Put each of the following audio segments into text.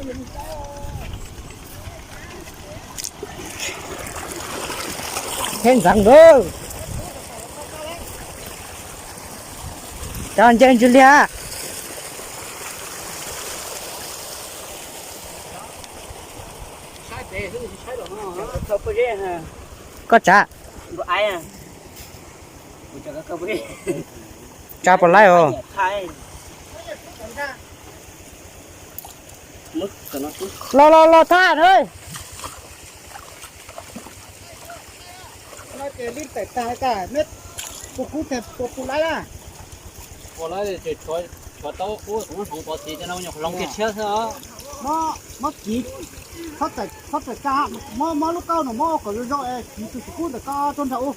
Tsheb ntxeev lawm. Cov nce ntsis liag. Koj tsav. Tsav puas laib os. Los los los thaj na. Ua lawm ces tshuav tau qub hloov pov txiv no nyuam qhuav hloov kiag tshiab xwb os. Muab kiv, txhob txawm tsa, muab lub kauj no muab ua kom zoo zoo es kiv tus txiv kub ntawm ko rau nram ub.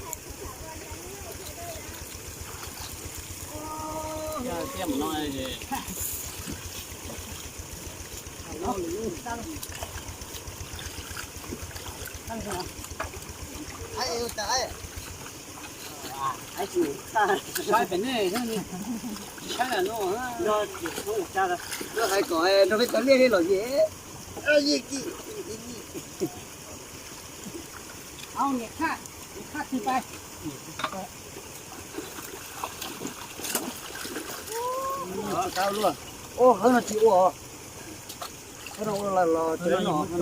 Saib pem nej, tsis saib lam no, no tsis txhob ua tsa lawm. Hais kom nrog peb cov liaj li los yej. Ua, qhov no tsis ua. Qhov no ua los tsev no, qhov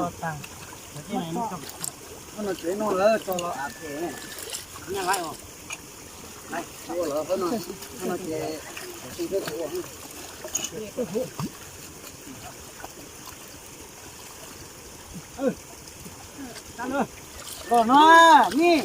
no tsev no lawv tso los av phem. Tsis ua lawm, qhov no, qhov no ces tsis ua. Los no, nej.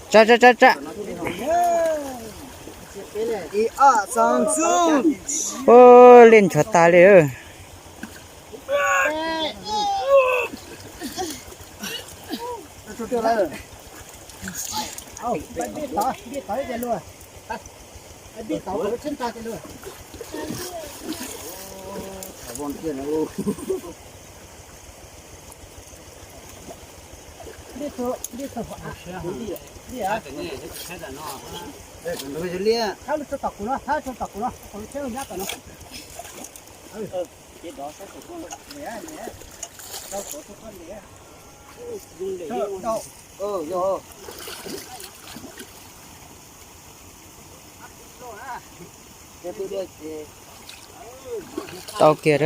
Tsa tsa tsa tsa. Ua, liaj nchuav tas li. Tau kiag a.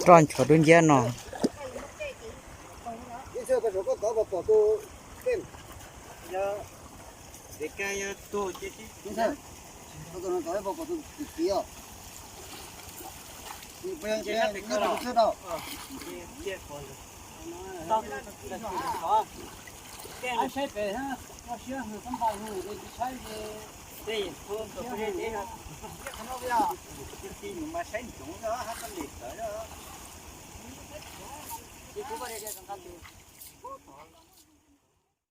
Roj nchuav dub nciab no.